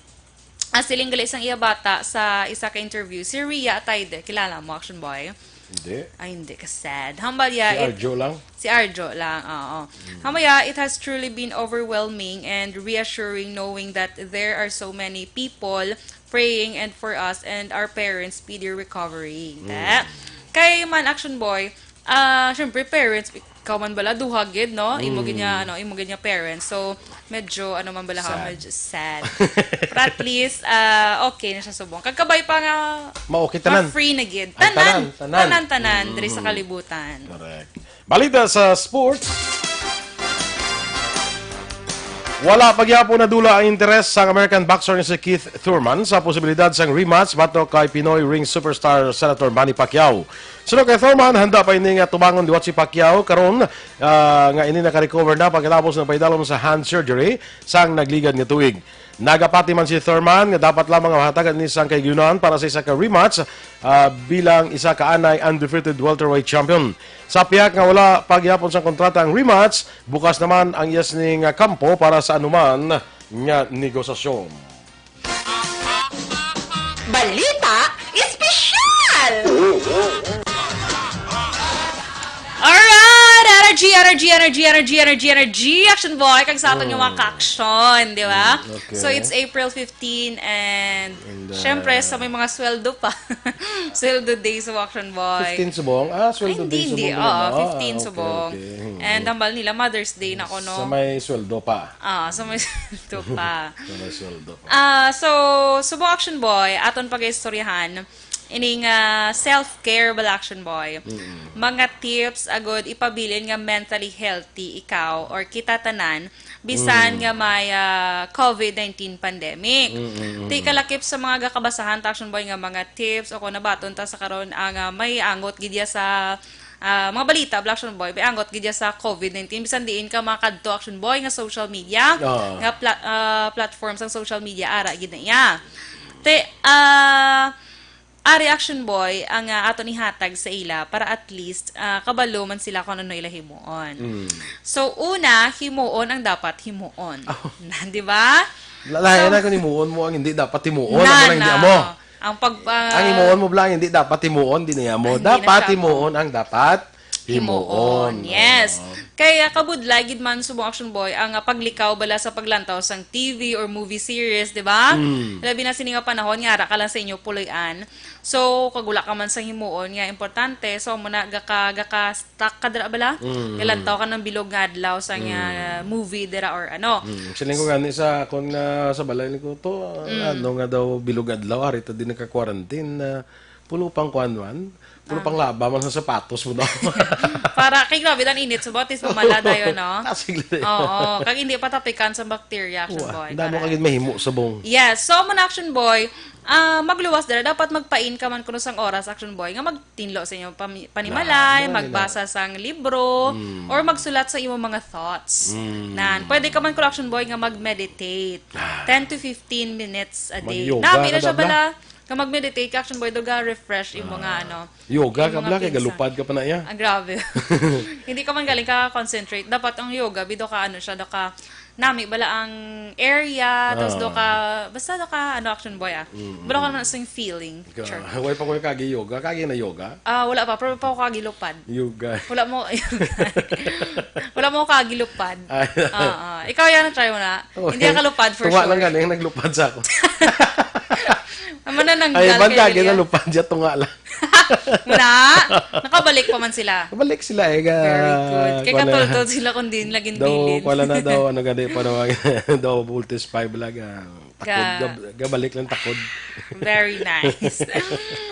ah, siling gali sang iya bata sa isa ka interview, si Ria Ataide, kilala mo, Action Boy? Hindi. Ay, hindi ka sad. Hambal ya, Si it-, Arjo lang? Si Arjo lang, oo. Mm. Hambal ya, "It has truly been overwhelming and reassuring knowing that there are so many people praying and for us and our parents' speedy recovery." Mm. Te. Kay man, Action Boy, ah, syempre, parents, ikaw man bala, duha gid, no? Imo gid niya, Mm. ano, imo gid niya parents. So, medyo, ano man bala ka, Sad. medyo sad. But at least, ah, okay na siya subong. Kagkabay pa nga, Ma-okay tanan. ma-free na gid. Ang Tanan, tanan, tanan. tanan, tanan, Mm. diri sa kalibutan. Correct. Balita sa sports. Wala pa gyapon nadula ang interes sang American boxer nga si Keith Thurman sa posibilidad sang rematch batok kay Pinoy ring superstar Senator Manny Pacquiao. Suno kay Thurman, handa pa ini nga tubangon liwat si Pacquiao karon, ah, nga ini naka-recover na pagkatapos nga paidalom sa hand surgery sang nagligad nga tuig. Nagapati man si Thurman nga dapat lamang mahatagan ini sang kahigayonan para sa isa ka rematch, ah, bilang isa ka anay undefeated welterweight champion. Sa pihak nga wala pa gihapon sang kontrata ang rematch, bukas naman ang iya sini nga kampo para sa anuman nga negosasyon. Balita Espesyal! Alright! Energy, energy, energy, energy, energy, energy, Action Boy, kag sa aton nga mga Mm. ka-action, di ba? Mm, okay. So, it's April fifteen and, And, uh, syempre, sa may mga sweldo pa. Sweldo day sa Action Boy. Fifteen subong? Ah, sweldo Ay, hindi, day hindi. subong Oo, rin, ah. fifteen Ah, okay, subong. okay. Hmm. And hambal nila, Mother's Day na kuno. Sa may sweldo pa. Ah, sa may sweldo pa. Sa may sweldo pa. Ah, so, subong Action Boy, aton pag-istoryahan, Ining, ah, self-care bala, Action Boy. Mm-mm. Mga tips agud ipabilin nga mentally healthy ikaw or kita tanan, bisan Mm. nga may, ah, covid nineteen pandemic. Mm-mm. Ti kalakip sa mga gakabasahan ta, Action Boy, nga mga tips o kung nabaton ta sa karon, ang, ah, may angot gid ya sa, ah, mga balita, bala, Action Boy, may angot gid ya sa covid nineteen. Bisan diin ka makadto, Action Boy, nga social media, Ah. nga pla-, ah, platform sang social media, ara gid na iya. Ti, ah, Ari, Action Boy, ang, ah, aton ihatag sa ila para at least, ah, kabalo man sila kung ano ila himuon. Mm. So, una, himuon ang dapat himuon. Oh. Na, di ba? Lalayan So, na kung himuon mo ang hindi dapat himuon, na, amo lang hindi na. amo. Ang pag, ah, Ang himuon mo bala ang hindi dapat himuon, di na amo. Hindi na Dapat siya amo. himuon ang dapat Himuon. himuon. Yes. Oo. Kay, ah, kabudlay gid man subong, Action Boy, ang, ah, paglikaw bala sa paglantaw sang T V or movie series, di ba? Mm. Labi na sini nga panahon nga ara ka lang sa inyo puloy-an. So, kag wala ka man sang himuon nga importante, so amo na gaka gaka-stuck ka dira bala. Mm. Galantaw ka ng bilog nga adlaw sa nga Mm. movie dira or ano. Mm. Siling ko gani sa akon nga sa balay ni ko to, Mm. ano nga daw bilog adlaw, ari ta din nagka-quarantine na pulo pang kuan man, pulo Ah. pang laba man sa sapatos mo daw. Para kay grabe dan init sa botis, pamala dayon, no? Kasig lang. Oo, kag hindi pa tapikan sa bacteria, Action Wa, Boy. damo Correct. ka gid mahimo subong. Yes. So, amo na, Action Boy, ah, magluwas dira, dapat magpain ka man kuno sang oras, Action Boy, nga magtinlo sa inyong pami-, panimalay, Ah, wala magbasa nila. sang libro, Mm. or magsulat sa imong mga thoughts. Mm. Nan, pwede ka man kuno, Action Boy, nga mag-meditate. Ah. Ten to fifteen minutes a day. Mag-yoga Nami na ka siya bala. bala. Nga mag-meditate ka, Action Boy, do ga-refresh imo nga, Ah. ano, Yoga imo ka nga bala, kay pingsan. galupad ka pa na iya. Ah, grabe. Hindi ka man galing ka-concentrate. Dapat ang yoga, bi, do ka, ano siya, do ka, nami bala ang area, tapos do Ah. ka, basta do ka, ano, Action Boy, ah. Mm, Bala ka mm. naman sa feeling. Ka-, Sure. way pa ko yung kagi yoga. Kagi na yoga? Ah, wala pa. Pero pa ko kagi lupad. Yoga. Wala mo, wala mo kagi lupad. Ay. Ah, ah. Ikaw yan, try mo na. Oh, Hindi ka lupad for tunga lang sure. galing naglupad sa ako. Ang manananggal Ay, banda kayo gina yan. lupad siya, tunga lang. Na, nakabalik pa man sila. Balik sila eh. Ga, Very good. Kay kuwan na. katultol sila kung di nila Daw, ginbilin. wala na daw, ano gani pa daw, daw voltage five lang. Ah, takod, Ga- gab- gabalik lang takod. Very nice.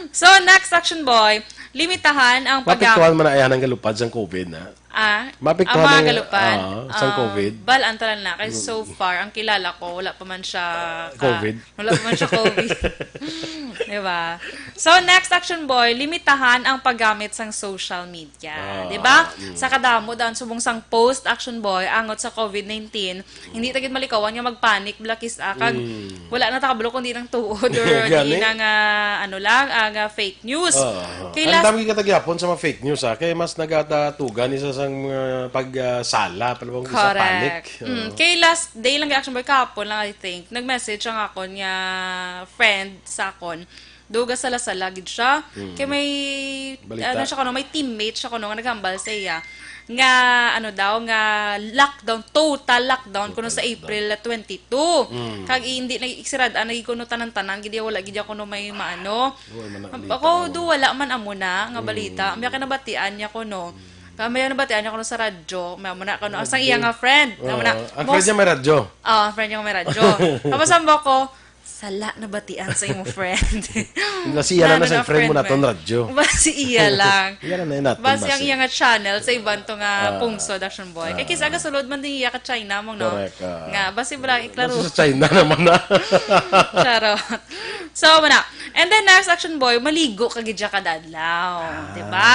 So, next, Action Boy, limitahan ang pag- Mapiktuhan man na ayahan ang galupad sang covid na. Ah, Mapiktuhan ang mga ang, galupad. ah, sang Ah, covid. Bal-an tanan na. Kay so Mm. far, ang kilala ko, wala pa man siya ka- COVID. Wala pa man siya covid. Di ba? So, next, Action Boy, limitahan ang paggamit sang social media. Ah, Di ba? mm. Sa kadamo, daan subong sang post, Action Boy, angot sa covid nineteen, hindi ta gid malikawan nga magpanic, Black Is, ah, kag Mm. wala na ta kabalo kung di nang tuod or Gani. di na nga, ano lang, ah, nga fake news. Ah, Kay ang last dami kita gyapon sa mga fake news, ah, kay mas nagatatugan isa sang mga pag, ah, sala, palabang isa Correct. panic. Mm. Oo. Kay last day lang, Action Boy, kahapon lang, I think, nag-message ang akon nga friend sa akon. Duga sala-sala gid siya. Mm. Kay may, Balita. ano siya kuno, may teammate siya kuno nga naghambal sa iya nga, ano daw, nga lockdown, total lockdown kuno sa Total lockdown. April twenty-two. Mm. Kag hindi na iksirad, ah, naging kuno tanan-tanan, gid wala gid ako no may maano. Wala man ang Am-, balita ako, kuno. do wala man amo na nga balita. Mm. May kinabatian niya kuno. Mm. Kaya may nabatian niya kuno sa radyo. May amo na kuno. Ang Radyo. sang iya nga friend. Amo na. Oo. Ang Most friend niya may radyo? Oo, ang friend niya may radyo. Tapos ang ko, "Sala nabatian sa imong friend." Nga siya lang na Nano sa na friend mo friend naton mo? radyo. Ba si iya lang. Iya lang na naton Ba siyang basi. iya nga channel sa iban to nga Ah. pungsod, Action Boy. Kay Ah. kis aga sulod man din iya ka China mo, no? Correct, ah. Nga, basi bala iklaro. Basi sa China naman na. Charot. So, muna. And then next, Action Boy, maligo ka gid siya kada adlaw. Ah. Di ba?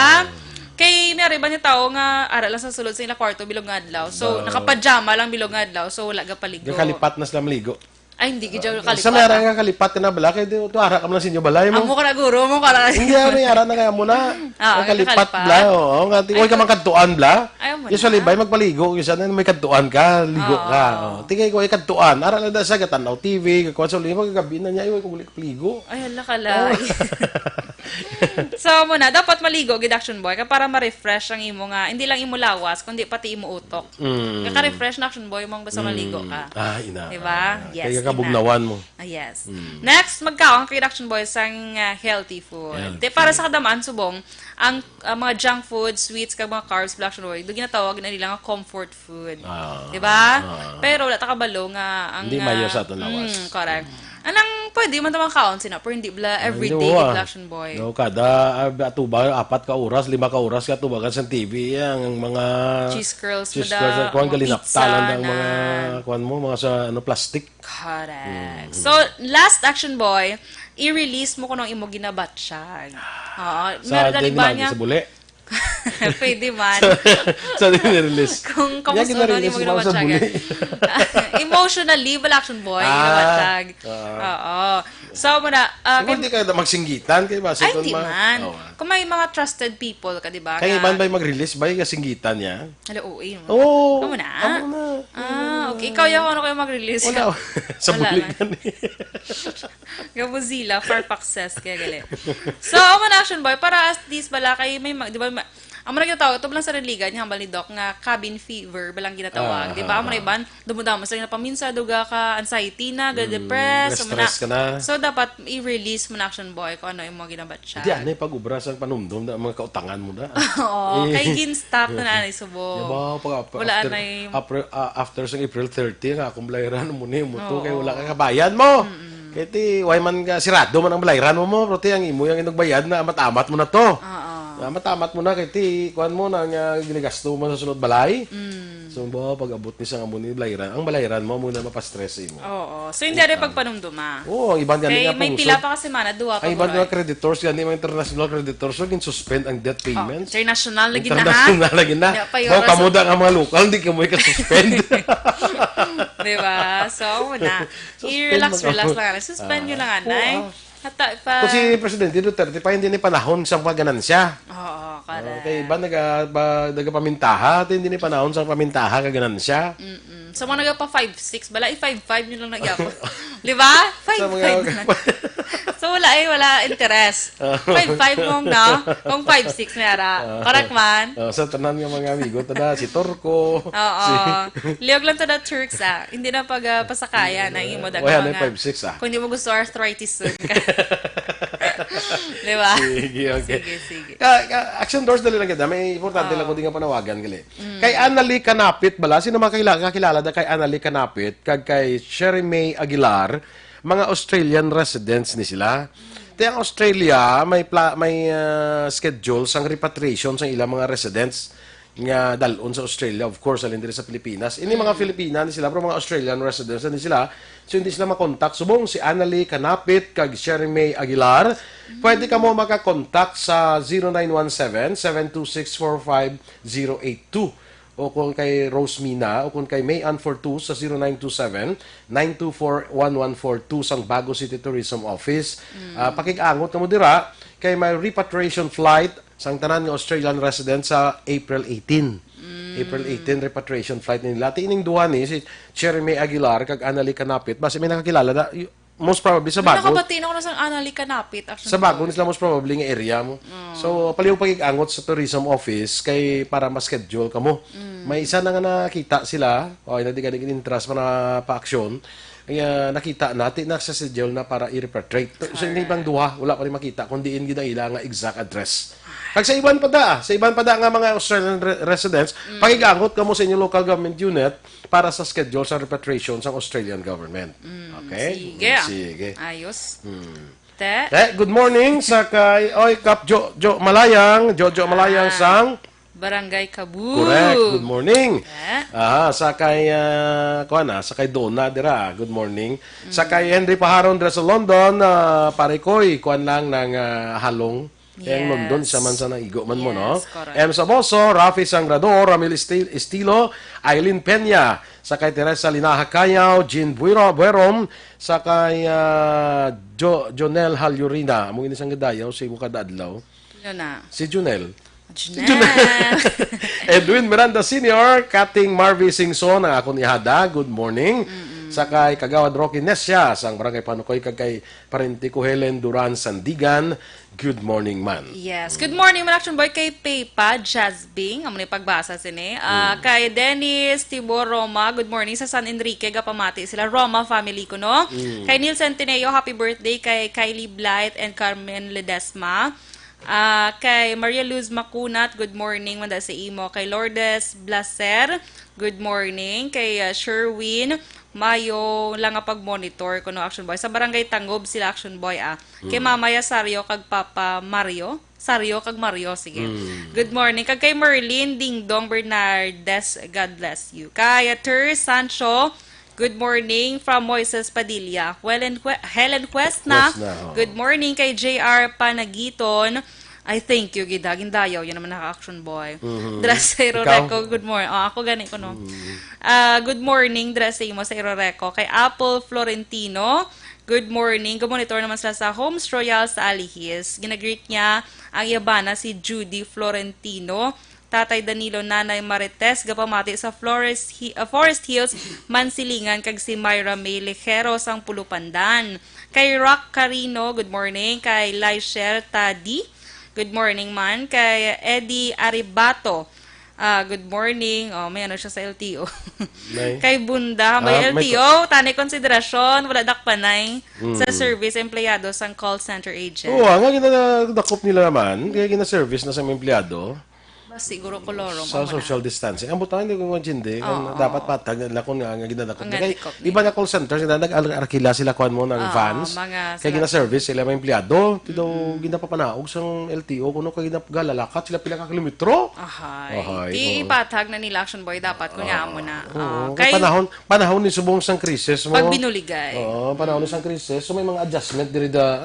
Kay may ari ba niya tao nga ara lang sa sulod sa ila kwarto bilog nga adlaw. So, Ba- nakapajama lang bilog nga adlaw. So, wala ga paligo. Gakalipat na sila maligo. Ay, hindi gid siya Sa kalipat, may ara ah. nga kalipat ka na bala, kay di, to ara ka man sa inyo balay mo. Amo ka na, guro mo, para Hindi, ah, may ara na kaya mo na. Ah, Ang kalipat nakalipat. bala, oo. Nga, di, Ay, way ka man kadtuan bala. Ayaw mo Usually, na. bay, magpaligo, kisa na may kadtuan ka, ligo Oo. ka. Oh. Tingay ko, ay kadtuan. Ara na da sa gatanaw T V, kakuha sa uling, magagabi na niya, ay, way ko gulik paligo. Ay, hala ka Oh. lang. So, mo na, dapat maligo, gid, Action Boy, ka para ma-refresh ang imo nga, hindi lang imo lawas, kundi pati imo utok. Mm. Kaka-refresh na, Action Boy, mong basta maligo Mm. ka. Ah, ina. Diba? Ah, Yes, kaya ina. kabugnawan mo. Ah, yes. Mm. Next, magkaon ka, Action Boy, sang, ah, healthy food. Healthy. Di, para sa kadamaan, subong, ang, ah, mga junk food, sweets, kag mga carbs, Action Boy, do ginatawag na nila nga comfort food. Ah, Diba? ah. Pero wala ta kabalo nga ang, Hindi mayo ah, sa aton lawas. mm, correct. Mm. Anang pwede man ta makaon sina, pero hindi bala every day, ah. Hindi, di bala, Action Boy. No, kada, ah, atuba, apat ka oras, lima ka oras ka atubagan sa T V, ang mga Cheese curls mo cheese curls, da, ang kuwan, mga galinaptalan pizza ng mga, na kuwan mo, mga sa, ano, plastic. Correct. Mm. So, last, Action Boy, i-release mo kuno ang imo ginabatyag. Oo. Sa meron na din iba lagi niya sa buli. Pwede man. Sa, sa nire-release. Kung kamusta na ni mo ginabatyagan. Emotionally, wala, Action Boy, ah, ginabatyag. Ah. Oo. So, muna, ah, so, kay hindi ka magsinggitan kay ba? Ay, hindi man. Oo, ah. Kung may mga trusted people ka, di ba? Kay iban ba yung mag-release ba yung kasinggitan niya? Hala, O A, no? Oo. Amo na? Amo na. Ah, okay. Ikaw, yung ano kayo mag-release? Wala. Sa buligan eh. Gabuzila, Farpaxes, kaya gali. So, amo na, Action Boy, para at least bala kay may, ma-, di ba, ma-, amo na ginatawag, ito lang sa religion, yung hambal ni Doc, nga cabin fever, balang ginatawag, di ba? Amo na iban, dumudamo sila na paminsa, duga ka, anxiety na, ga-, depressed, so, stress ka na. So, dapat i-release mo na, Action Boy, kung ano yung mga ginabat siya. Di, anay pag-ubra sa panumdom na mga kautangan mo na. Oo, eh, kay gin-stop na na, subong. Di ba, pag, wala after, na yung after, ah, after sa April thirty, nga akong balayran mo ni mo to, kay wala ka kabayad mo. Mm-mm. Kay ti, why man ka, sirado man ang balayran mo mo, pero ti, ang imo yung inugbayad na, amat-amat mo na to. Oo. Amat-amat mo na, kay ti, kuwan mo na, nga ginigasto mo sa sulod balay. Mm. So, ba, pag-abot ni sa amo ni balayran, ang balayran mo, muna mapastress mo. Oo. So, hindi rin pagpanumduma. Oo, ang iban gani nga may pila pa ka semana, duha pa. Ang iban nga creditors, gani mga international creditors, so, gin-suspend ang debt payments. Oh, international lagi na, ha? International lagi na. Kaya pa yung kamo da nga mga local, hindi kamo ika-suspend. Di ba? So, muna. I-relax, relax lang. Suspend nyo lang, anay. Hata pa. Kung si Presidente Duterte pa, hindi ni panahon sang paganansya. Oo, correct. Kay iba naga-, ba, nagapamintaha, ate, hindi ni panahon sang pamintaha kag ganansya. Mm-mm. Sa mga nagapa five six, bala, i-five five nyo lang nagyapon. Di ba? Five five na lang. So, wala eh, wala interest. Five five mong, no? Kung five six may ara. Correct man? Oh, sa tanan nga mga amigo, tada, si Torco, oo. Liog lang tada Turks, ah. Hindi na pag, ah, pasakayan ang imo daga. Wala na mga five six, ah. Kung di mo gusto arthritis, sud ka. Di ba? Sige, okay. Sige, sige. Ka, ka, Action Doors, dali lang kita. May importante lang ko di nga panawagan, gali. Mm. Kay Annalie Canapit bala, sino makakilala, kakilala da kay Annalie Canapit, kag kay Sherry May Aguilar, mga Australian residents ni sila. Ti ang Australia, may pla-, may, ah, schedule sang repatriation sa ilang mga residents nga dalon sa Australia, of course, alin diri sa Pilipinas. Ini mga Filipina ni sila, pero mga Australian residents ni sila. So, hindi sila makontak. Subong si Annalie Canapit kag Sherry May Aguilar. Pwede kamo makakontak sa zero nine one seven, seven two six, four five zero eight two. O kung kay Rose Mina, o kung kay May Ann Fortus sa zero nine two seven, nine two four, one one four two sang Bago City Tourism Office. Mm. Ah, pakig-angot kamo dira kay may repatriation flight sang tanan nga Australian resident sa April eighteen. Mm. April eighteen, repatriation flight nila. Ti ining duha ni, si Cherry May Aguilar kag Annalie Canapit. Basi may nakakilala na, y-, most probably sa Bago. Nakabati na ko na sang Annalie Canapit, actually. Sa Bago ni sila most probably nga area mo. Mm. So, palihog pakig-angot sa tourism office kay para ma-schedule kamo. Mm. May isa na nga nakita sila, o, na di ka nag-intras para pa-aksyon. Kaya nakita natin na sa schedule na para i-repatriate. So, hindi bang duha, wala pa rin makita kung diin ginaila nga exact address. Kag sa iban pa da, sa iban pa da nga mga Australian re-, residents, mm, pakig-angot kamo sa inyong local government unit para sa schedule sa repatriation sa Australian government. Mm, okay? Sige. Mm, sige. Ayos. Mm. Te? Te, good morning sa kay, oy, Kap Jo, Jo Malayang, Jo Jo Malayang sang Barangay Kabu. Correct. Good morning. Eh? Ah, sa kay, ah, kuwan, ah, sa kay Donna dira. Good morning. Sa kay Henry Paharon dira sa London, ah, pare koy, kuwan lang ng, ah, halong. Kay ang London, siya man sa naigo man mo, no? Yes, correct. M Saboso, Rafi Sangrador, Ramil Esti-, Estilo, Aileen Peña, sa kay Teresa Linaha Cayaw, Jean Buero, Buerom, sa kay, ah, Jo-, Jonel Halyurina. Amo ini sang gadayaw sa imo kada adlaw. Sino na? Si Junel. Junel. Edwin Miranda Senior, Kating Marvy Singson, ang akon ihada, good morning. Mm-mm. Sa kay Kagawad Rocky Nesia, sang Barangay Panukoy, kag kay parente ko Helen Duran Sandigan, good morning man. Yes. Good morning, man, Action Boy, kay Pepa Jazbing, amo ni pagbasa sini. Ah, mm, kay Dennis Tibor Roma, good morning. Sa San Enrique, gapamati sila. Roma family ko, no? Mm. Kay Neil Centineo, happy birthday. Kay Kylie Blight and Carmen Ledesma. Ah, kay Maria Luz Macunat, good morning, manda sa imo. Kay Lourdes Blaser, good morning. Kay, ah, Sherwin Mayo lang nga pag-monitor kuno, Action Boy. Sa Barangay Tangob sila, Action Boy, ah. Kay Mama Yasario kag Papa Mario. Sario kag Mario, sige. Good morning. Kag kay Merlin Dingdong Bernardes, God bless you. Kay Ter Sancho, good morning from Moises Padilla. Helen Hue-, Helen Huesna, Huesna, oh. Good morning. Kay J R Panagiton, I thank you, gid, ha. Gindayaw, yun naman naka-action boy. Dra sa Iroreco, good morning. Oh, ako gani ko, no? Ah, good morning, dra sa imo sa Iroreco. Kay Apple Florentino, good morning. Gumonitor naman sila sa Homes Royal sa Alihis. Ginagreet niya ang iya bana si Judy Florentino. Tatay Danilo, Nanay Marites, gapamati sa Flores Hi-, ah, Forest Hills, Mansilingan, kag si Myra May Lejero sang Pulupandan. Kay Rock Carino, good morning. Kay Lyshel Tadi, good morning man. Kay Eddie Aribato, ah, good morning. Oh, may ano siya sa L T O. May? Kay Bunda, may Ah, may L T O, tani konsiderasyon, wala dakpanay sa Mm. service empleyado sang call center agent. Oo, nga ginadakop nila naman, kaya gina-service na sa mga empleyado. Ba, siguro kolorom Sa ang muna. social distancing. Ang butang, hindi ko imagine, di. Ang Oo. dapat patag na kung nga, nga ginadakop Ang nila. Kay nandikop iba nila. nga call center, sila nag-arkila sila, kuwan mo, ng Oo, vans. mga Kaya salapi. gina-service sila mga empleyado. Ti daw ginapapanaog sang L T O, kuno kay ginap-, galalakat sila pila ka kilometro. Ahay. Ahay, Ti oo. ipatag na nila, Action Boy, dapat kung nga amo na. Oo, Oo, kay kay panahon, panahon ni subong sang krisis mo. Pagbinuligay. Oo, panahon ni sang krisis. So may mga adjustment diri da.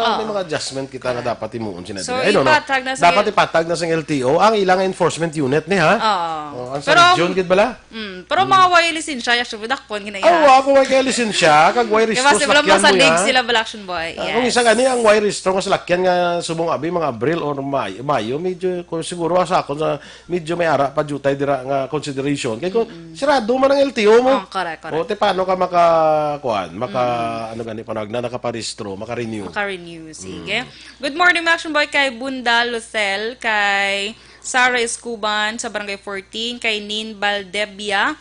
Ah, may Oo. mga adjustment kita nga dapat himuon sina So, diri. I don't know. ipatag na sa Dapat ipatag na sang L T O ang ilang enforcement unit ni, ha? Oo. Oh, ang sa Pero, region gid bala? mm, pero mga way lisensya, actually, dakpon gina Aw, iya. ako way kay lisensya, kag way Di ba, restro sila salakyan mo masalig ya. sila bala, Action Boy. Ah, kung Yes. isa gani ang way restro nga salakyan nga subong abi mga Abril or May-, Mayo, medyo kung siguro sa akon sa medyo may ara pa jutay dira nga consideration. Kay kung sirado man ang L T O mo. Oh, correct, correct. O, te, paano ka maka, kuan, maka, ano gani, panawag na, nakaparehistro, maka-renew. Maka-renew, sige. Good morning, mga Action Boy, kay Bunda Lucel, kay Sarah Escuban sa Barangay fourteen, kay Nin Baldebia,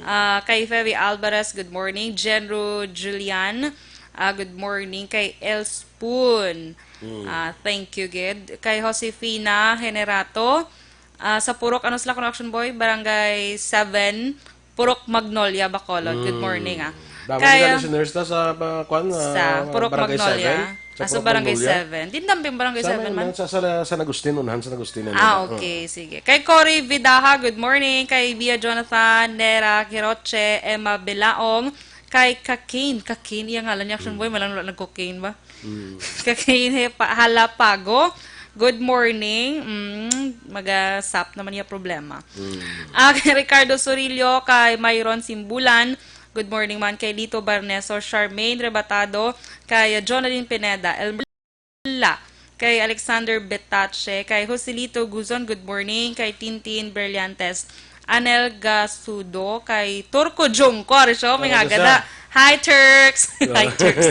ah, kay Feby Alvarez, good morning. Jenro Julian, ah, good morning. Kay El Spoon, ah, thank you, gid. Kay Josefina Generato, ah, sa Purok, ano sila, Action Boy? Barangay seven, Purok Magnolia, Bacolod. Good morning, ah. Damo Kay, nila ah, listeners ta sa, ah, kwan, sa ah, Purok Barangay Magnolia. seven. Sa Ah, sa Purok Barangay Magnolia. seven. Di dami ang Barangay Sa seven may man. sa, sa, sa San Agustin, unahan San Agustin, ano, Ah, ah. okay. Sige. Kay Cory Vidaha, good morning. Kay Bia Jonathan, Nera Quiroche, Emma Belaong, kay Kakin. Kakin, iya ngalan niya, Action Boy, malang wala nag-cocaine ba? Mm. Kakin, he, pa, Halapago. Good morning. Mm, maga-sap naman niya problema. Mm. Ah, kay Ricardo Sorillo, kay Myron Simbulan. Good morning man kay Lito Barneso, Charmaine Rebatado, kay Jonalyn Pineda, Elmerla, kay Alexander Betache, kay Joselito Guzon, good morning, kay Tintin Brillantes, Anel Gasudo, kay Turco Jungko, ari siya, may Ano nga siya? gada. Hi, Turks! Hi, Turks!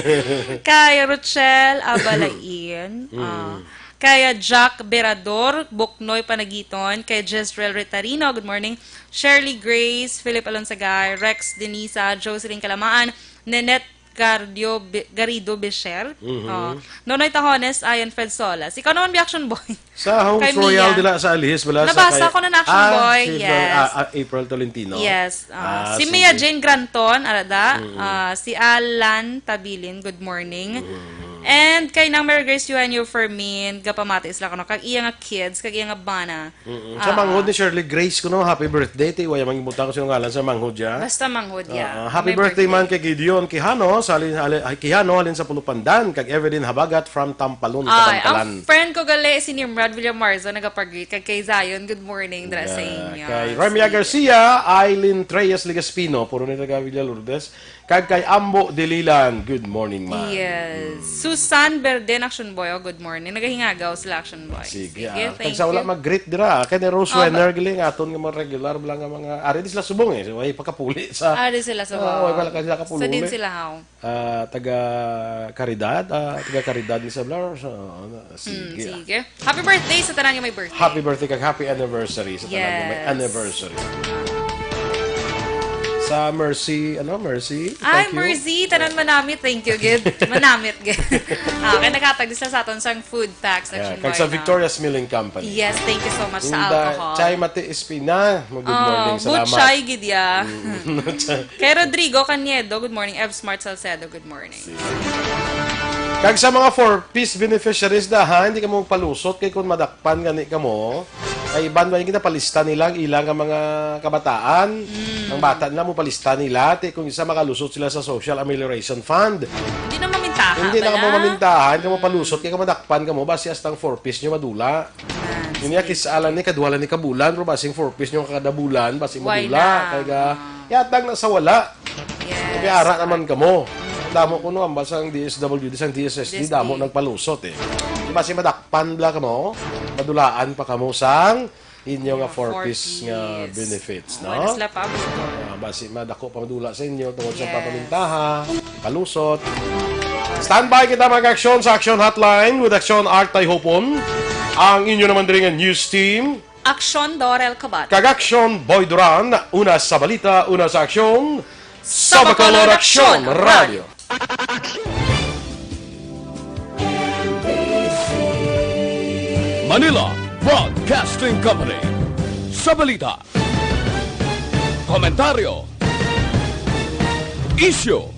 Kay Rochelle Abalain, Mm. ah, kay Jack Berador, Buknoy Panagiton, kay Jezreel Retarino, good morning, Shirley Grace, Philip Alonsagay, Rex Denisa, Jocelyn Calamaan, Nenette Gardio Be-, Garrido Becher, Mhm. oh, Nonoy Tahones, Ian Fred Solas. Ikaw naman, Biaction Boy. Sa Homes Kay Royal Mia. Dila sa Alihis, wala sa Nabasa kay ko na na, Action Ah, Boy, si Flor-, yes. ah, ah, April Tolentino. Yes, ah, Ah, si sige. Mia Jane Granton, arada, Mm. ah, si Alan Tabilin, good morning. Mm. And kay Nang Mary Grace Eugenio Fermin, gapamati sila kuno, kag iya nga kids, kag iya nga bana. Mm-mm. Sa Ah. manghod ni Shirley Grace kuno, happy birthday. Ti, waya man gibutang ko sa ngalan sa manghod ya. Basta manghod ya. Ah, happy May birthday man birthday. kay Gideon Quijano, sa halin, halin, ay, Quijano, halin sa Pulupandan, kag Evelyn Habagat from Tampalon, Ay, Kabantalan. ang friend ko gali, si Nimrod Villamarzo, nagapag-greet. Kag kay Zion, good morning, dra sa Ah, inyo. kay Romia Sige. Garcia, Aileen Treyes Legaspino, puro ni taga Villa Lourdes, kag kay Ambo Dililan, good morning, man. Yes. Mm. Susan Berden, Action Boy, oh, good morning. Nagahingagaw sila, Action Boy. Sige, Sige, ah. thank Tagsa wala you. mag-greet dira. Kay ni Rose Ah, Wenner, ba- galing aton nga mga regular, wala nga mga, ari di sila subong eh. So, ay pakapuli sa Ari sila sa Ah, wow. wala ka sila kapuli. Sa din sila, how? Ah, taga Caridad, ah, taga Caridad ni Sablar. So, ano, Hmm, sige, ah. sige. Happy birthday sa tanan nga may birthday. Happy birthday kag happy anniversary sa tanan nga may Yes. anniversary. Mercy, ano, Mercy? Ay, Thank you. Mercy, tanan manamit. Thank you, gid. Manamit, gid. Ah, kay naghatag sila sa aton sang food packs, Yeah, Action kag sa Barna. Victoria's Milling Company. Yes, thank you so much sa Inda, alcohol. Chay Mati Espina, mo, good Ah, morning, salamat. Muchay gid ya. Mm. Kay Rodrigo Caniedo, good morning. Ev Smart Salcedo, good morning. Kag sa mga four Ps beneficiaries da, ha, hindi kamo magpalusot kay kung madakpan gani kamo, ay iban ba yung ginapalista nila ang ilang nga mga kabataan? Mm. Ang bata nila mo palista nila, ti kung isa makalusot sila sa Social Amelioration Fund. Hindi na mamintaha Hindi na bala? kamo mamintahan, kamo Mm. palusot, kay kung madakpan kamo, basi hasta ang four Ps nyo madula. Ah, Ini sige. Kisalan ni kadwala ni kabulan, pero basing four Ps nyo kada bulan, basi Why madula. na? Kay ga, yatag na sa wala. Yes. Kaya ara naman kamo. Damo ko no, ang basang D S W D, sang D S S D, This damo day. nagpalusot eh. Di ba si madakpan bla kamo? Madulaan pa kamo sang inyo nga Yeah, four four Ps nga Ps. benefits, Oh, no? wala sila pa, gusto. Ah, basi madako pa madula sa inyo tungod sa Yes. papamintaha, palusot. Standby kita, mga aksyon, sa Action Hotline with Action Artay Hopon. Ang inyo naman diri nga news team. Aksyon Dorel Kabat. Kag Aksyon Boy Duran, una sa balita, una sa aksyon, Sa sa Bacolod Bacolod Aksyon Aksyon Radio. Manila Broadcasting Company. Sa balita, komentaryo, isyu,